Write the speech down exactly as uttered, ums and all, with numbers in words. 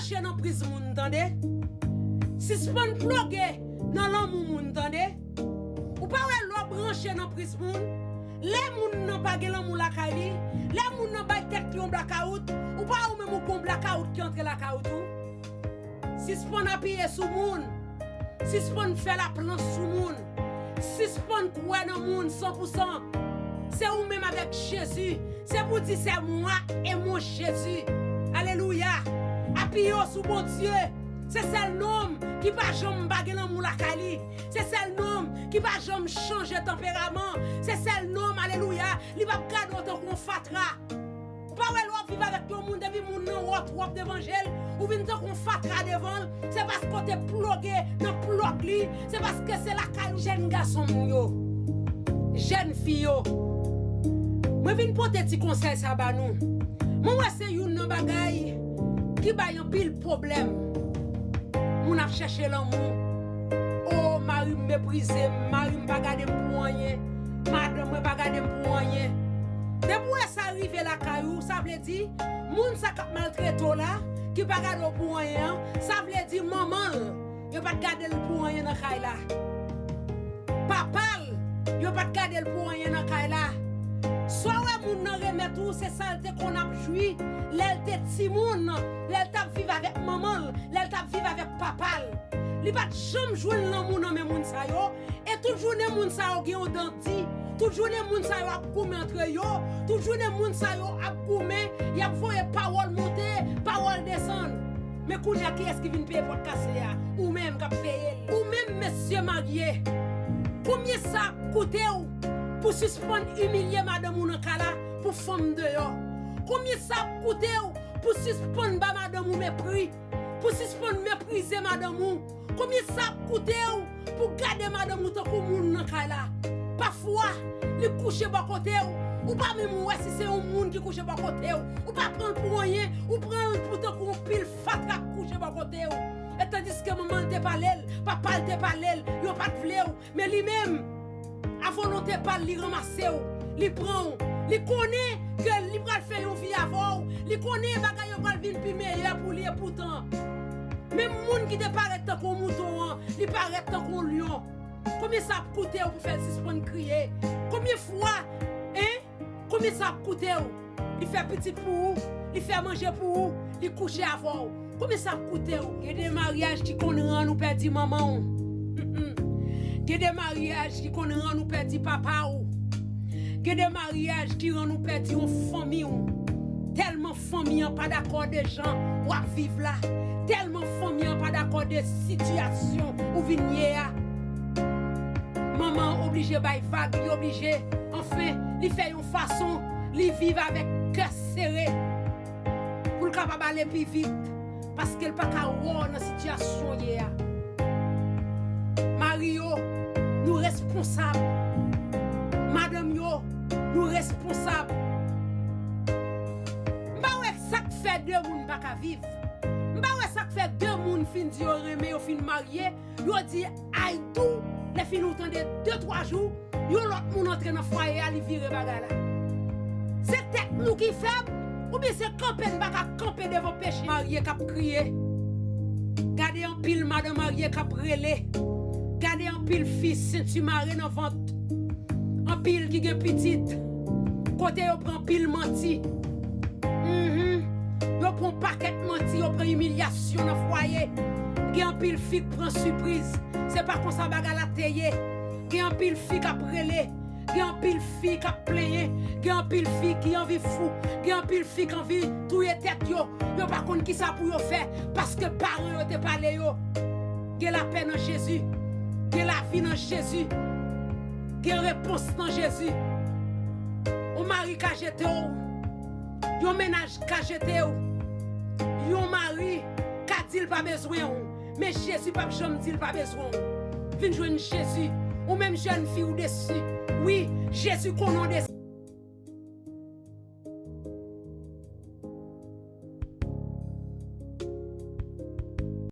branche nan priz moun, tande. Sispann ploge nan lanmou moun, tande. Ou pa wè lè w branche nan priz moun, lè moun nan pa gen lanmou lakay li, lè moun nan bay tèt li yon blakawout, ou pa wè ou menm ou gen yon blakawout ki antre lakay ou tou. Sispann apiye sou moun. Sispann fè laplans sou moun. Sispann kwè nan moun san pou san. Se ou menm avèk Jezi. Se pou di, c'est moi et mon Jésus. Alelouya. Apiye w sou Bondye. Se sèl nonm ki pa janm pa gen lanmou lakay li. Se sèl nonm ki pa janm chanje tanperaman. Se sèl nonm, alelouya, li p ap gade w tankou yon fatra. Ou pa wè lè w ap viv avèk yon moun, depi moun nan wè w twòp devan je l, ou vin tankou yon fatra devan l, se paske w te ploge nan plòg li, se paske se lakay ou. Jèn gason m yo, jèn fi yo, mwen vin pote ti konsèy sa ba nou. Mwen wè se youn nan bagay ki bay anpil pwoblèm. Moun ap chèche lanmou. O, mari m meprize m, mari m pa gade m pou anyen, madanm mwen pa gade m pou anyen. Depi w wè sa rive lakay ou, sa vle di, moun sa k ap maltrete w la, ki pa gade w pou anyen an, sa vle di manman l, yo pa t gade l pou anyen nan kay la. Papa l, yo pa t gade l pou anyen nan kay la. Sa w wè moun nan remèt ou, se sa l te konn ap jwi lè l te timoun, lè l t ap viv avèk manman l, lè l t ap viv avèk papa l. Li pa t janm jwenn lanmou nan men moun sa yo, e tout jounen moun sa yo gen yon dan di, tout jounen moun sa yo ap goumen antre yo, tout jounen moun sa yo ap goumen, y ap voye pawòl monte, pawòl desann. Men kounye a, kiyès ki vin peye pòt kase a? Ou menm k ap peye l. Ou menm, mesye marye, konbyen sa ap koute w pou sispann imilye madanm ou nan kay la pou fanm deyò? Konbyen sa ap koute w pou sispann ba madanm ou mepri, pou sispann meprize madanm ou? Konbyen sa ap koute w pou gade madanm ou tankou moun nan kay la? Pafwa, li kouche bò kote w, ou pa menm wè si se yon moun ki kouche bò kote w. Ou pa pran l pou anyen, ou pran l pou tankou yon pil fatra k kouche bò kote w. E tandiske manman l te pale l, papa l te pale l, yo pa t vle w, men li menm, a volonte pa l, li ranmase w, li pran w. Li konnen ke li pral fè yon vi avè w, li konnen bagay yo pral vin pi meyè pou li, epoutan, menm moun ki te parèt tankou yon mouton an, li parèt tankou yon lyon. Konbyen sa ap koute w pou fè l sispann kriye? Konbyen fwa, en? Konbyen sa ap koute w? Li fè pitit pou ou, li fè manje pou ou, li kouche avè w. Konbyen sa ap koute w? Gen de maryaj ki konn rann ou pèdi manman w. Gen de maryaj ki konn rann ou pèdi papa w. Gen de maryaj ki rann ou pèdi yon fanmi w. Tèlman fanmi an pa dakò de jan w ap viv la. Tèlman fanmi an pa dakò de sitiyasyon ou vin ye a. Manman an oblije bay vag, li oblije, anfen, li fè yon fason, li viv avèk kè sere pou l kapab ale pi vit, paske l pa ka wè w nan sitiyasyon w ye a. Mari yo, nou responsab. Madanm yo, nou responsab. M pa wè sa k fè de moun pa ka viv. M pa wè sa k fè de moun fin di yo renmen, yo fin marye, yo di I do, lè fini ou tande de twa jou, yon lòt moun antre nan fwaye a, li vire bagay la. Se tèt nou ki fèb, oubyen se kanpe n pa ka kanpe devan peche? Marye k ap kriye. Gade anpil madanm marye k ap rele. Gade anpil fi senti mare nan vant. Anpil ki gen pitit. Kote yo pran anpil manti. Mhm. Yo pran pakèt manti, yo pran imilyasyon nan fwaye. Gen anpil fi k pran sipriz. Se pa konsa bagay la te ye. Gen anpil fi k ap rele. Gen anpil fi k ap plenyen. Gen anpil fi ki anvi fou. Gen anpil fi k anvi touye tèt yo. Yo pa konn kisa pou yo fè. Paske paran yo te pale yo. Gen lapè nan Jezi. Gen lavi nan Jezi. Gen repons nan Jezi. Yon mari ka jete w. Yon mennaj ka jete w. Yon mari ka di l pa bezwen w. Men Jezi p ap janm di l pa bezwen w. Vin jwenn Jezi. Ou menm jèn fi ou desi. Wi, Jezi konnen w desi.